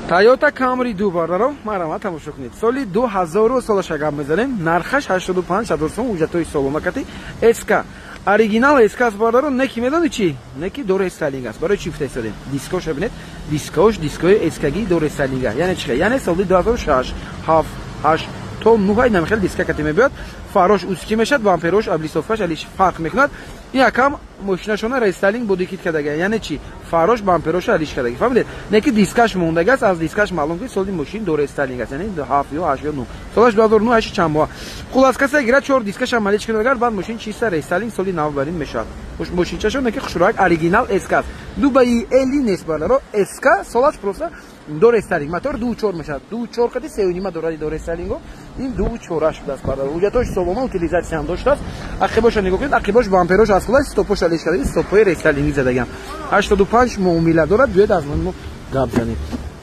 Toyota Camry 2 бародаро, марҳамат, тамошо кунед. Соли 2000 солаша гап мезанем, нархаш 85 ҳазор сом, ҳуҷҷатҳои солонакати СК. Оригинал СК аст, бародаро, неки медони чӣ? Неки до рестайлинг аст. Барои чӣ гуфта истодем? Дискоша бинед, дискош, дискои СКги до рестайлинга. Яъне чӣ? Яъне соли 2006, 7, 8 то 9 намехел диска кати мебиёд. Фарош узкий мешад, бамперош, облицовкаш алиш фарқ мекунад. Ин якам мошинашона рестайлинг бодикит кардага. Яъне чӣ? Фарош, бамперош алиш кардаги. Фаҳмидед? Неки дискаш мондагааст, аз дискаш маълум ки соли мошин до рестайлинг аст. Яъне 7 ё 8 ё 9. Солаш 2009 8 чанд моҳ. Хулас касе гирад 4 дискаш ҳам алиш кунад, агар баъд мошин чиста рестайлинг соли нав барин мешавад. Мошинчашон неки хушрак оригинал СК аст. Дубаи Эли нест, бародаро, СК солаш просто до рестайлинг. Мотор 2.4 мешавад. 2.4 қати 3.5 доради до рестайлинго. Ин 2.4 шудааст, бародаро. Ҳуҷҷатҳош солона, утилизатсия ҳам доштааст. Ақибоша нигоҳ кунед, ақибош бамперош аз худаш стопош алиш кардаги, стопои рестайлингӣ задагиам. 85 муомила дорад, биёед аз мо гап занем.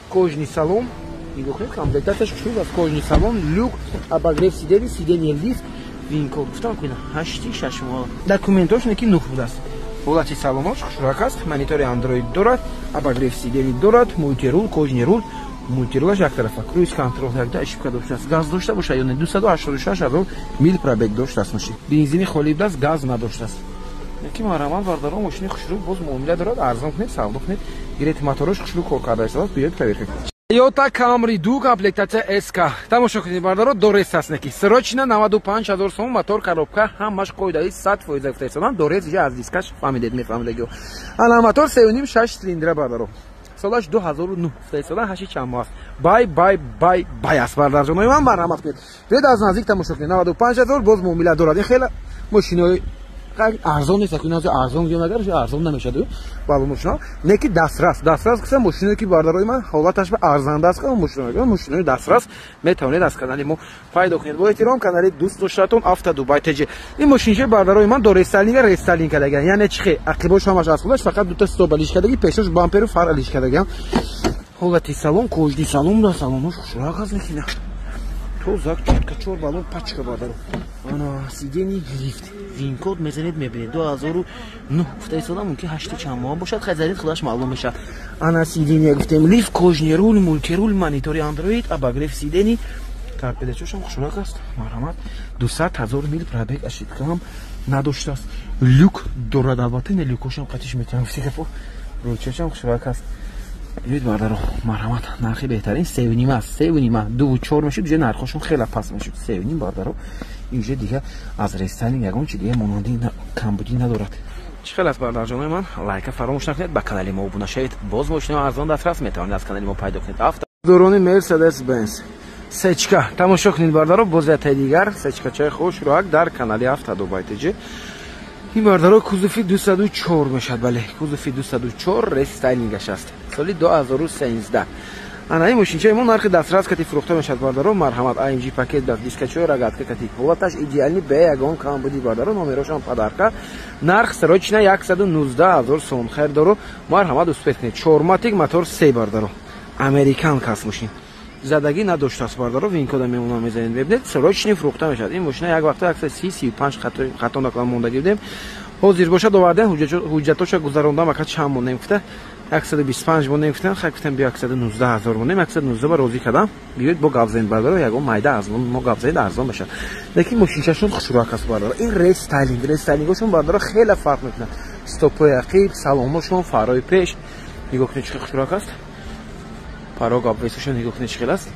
Кожаный салон, нигоҳ кунед, комплектатсияш хушрӯ аст. Кожаный салон, люк, обогрев сидений, сиденье лифт, винкод. Гуфтам кунед, 8 6 моҳ. Документош неки нух будааст. Ҳолати салонош хушрак аст, монитори Android дорад, обогрев сидений дорад, мультирул, кожаный рул, мультирулаш як тарафа, круиз контрол, якда ошибка доштааст. Газ дошта боша ё не? 286 ҳазор мил пробег доштааст мошин. Бензини холӣ будааст, газ надоштааст. Яки марҳамат, бародаро, мошини хушрӯ боз муомила дорад, арзон кунед, савдо кунед, гиред, мотораш хушрӯ кор карда истодааст, биёед проверка. Toyota Camry 2 комплектатсия СК. Тамошо кунед, бародаро, дорес аст неки. Срочно 95 ҳазор сом, мотор, коробка, ҳамаш қоидаи 100% гуфта истодам. Дорес иҷа аз дискаш фаҳмидед, мефаҳмидагио. Ана мотор 3.5 6 цилиндра, бародаро. Солаш 2009 гуфта истодан, ҳаши чанд моҳ аст. Бай, бай, бай, бай аст, бародарҷонои ман, марҳамат кунед. Биёед аз наздик тамошо кунед. 95 ҳазор боз муомила дорад. Ин хеле мошинои арзон нест, акун арзон гӯям, агар арзон намешад балу мошино, неки дастрас, дастрас гуфтам, мошиное ки, бародарои ман, ҳолаташ ба арзанда аст, мошинои дастрас метавонед аз канали мо пайдо кунед. Бо эҳтиром, канали дӯст доштатон Авто Дубай ТЖ. Ин мошинчаи, бародарои ман, до рестайлинга рестайлинг кардагиан. Яъне чӣ? Хе ақибош ҳамаш аз худаш, фақат дута стоп алиш кардаги, пешош бамперу фар алиш кардагиан. Ҳолати салон кожаный салон да, салонош хушрак аст, лекин тозак, чётко, чор баллон пачка, бародаро. Ана сиденье лифт, винкод мезанед, мебинед, 2009 гуфта истодам, мумкин ҳашти чанд моҳ бошад, хай занед, худаш маълум мешавад. Ана сиденье гуфтем, лифт, кожаный рул, мультирул, монитори Android, обогрев сидений, торпедачошам хушрак аст. Марҳамат, 200 000 мил пробег, ошибка ҳам надоштааст. Люк дорад, албатта не люкошам қатиш метавонам гуфти, ручашам хушрак аст. Биёед, бародаро, марҳамат, нархи беҳтарин севнима аст, севнима, дуву чор мешуд, уже нархошон хеле паст мешуд, севним, бародаро. Инҷа дига аз рестайлинг ягон чи дига монанди камбудӣ надорад. Чӣ хел аст, бародарҷонои ман? Лайка фаромӯш накунед, ба канали мо обуна шавед. Боз мошинаи арзон дастрас метавонед аз канали мо пайдо кунед. Автодорони Мерседес Бенз сечка тамошо кунед, бародаро, боз ятаи дигар сечкачаи хушрӯак дар канали Авто Дубай ТЖ. Ин, бародаро, кузови 204 мешавад, бале, кузови 204 рестайлингаш аст, соли 2013. Ана ин мошинчаи мо нархи дастрас кати фурӯхта мешавад, бародаро, марҳамат. AMG пакет даст, дискачои рогатка кати, ҳолаташ идеальный, бе ягон камбуди, бародаро, номерошам подарка. Нарх срочно 119 ҳазор сом, хайрдоро, марҳамат, успеть кунед. Чорматик, мотор се, бародаро, американка аст мошин, задагӣ надоштааст, бародаро. Винкода мемонам, мезанед, мебинед, срочный фурӯхта мешавад. Ин мошина як вақта 130, 35 хато накунам мондагӣ будем, ҳозир бошад овардем, ҳуҷҷатоша гузарондам, ака чанд монем гуфта, 125 монем гуфтам, хай гуфтам, биё 119 ҳазор монем, 119 ба розӣ кардам. Биёед бо гап занед, бародаро, ягон майда аз мо гап занед, арзон мешавад. Лекин мошинчашон хушрӯак аст, бародаро. Ин рестайлинг, рестайлингошон, бародаро, хеле фарқ мекунад: стопои ақиб, салоношон, фарои пеш, нигоҳ кунед, чӣ хушрӯак аст. Порог обвесоша нигоҳ кунед, чӣ хел аст.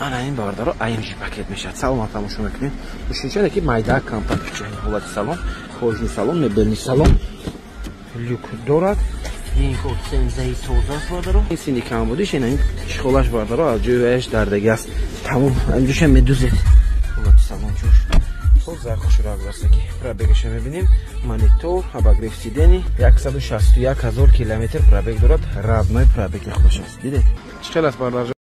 Ана ин, бародаро, AMG пакет мешавад. Салон тамошо мекунем, мошинча ки майда компакт, ҳолати салон, кожаный салон, мебельный салон, люк дорад. Ин код сензаи тоза аст, бародаро. Ин сини камбудиш ин чехолаш, бародаро, аз ҷои ваяш дардаги аст, тамом, инҷоша медузед. Ҳолати салон чош тоза, хушрак аст ки пробегаша мебинем. Монитор, обогрев сидений, 161 ҳазор километр пробег дорад, родной пробеги худаш аст. Дидед, чӣ хел аст, бародарҷон?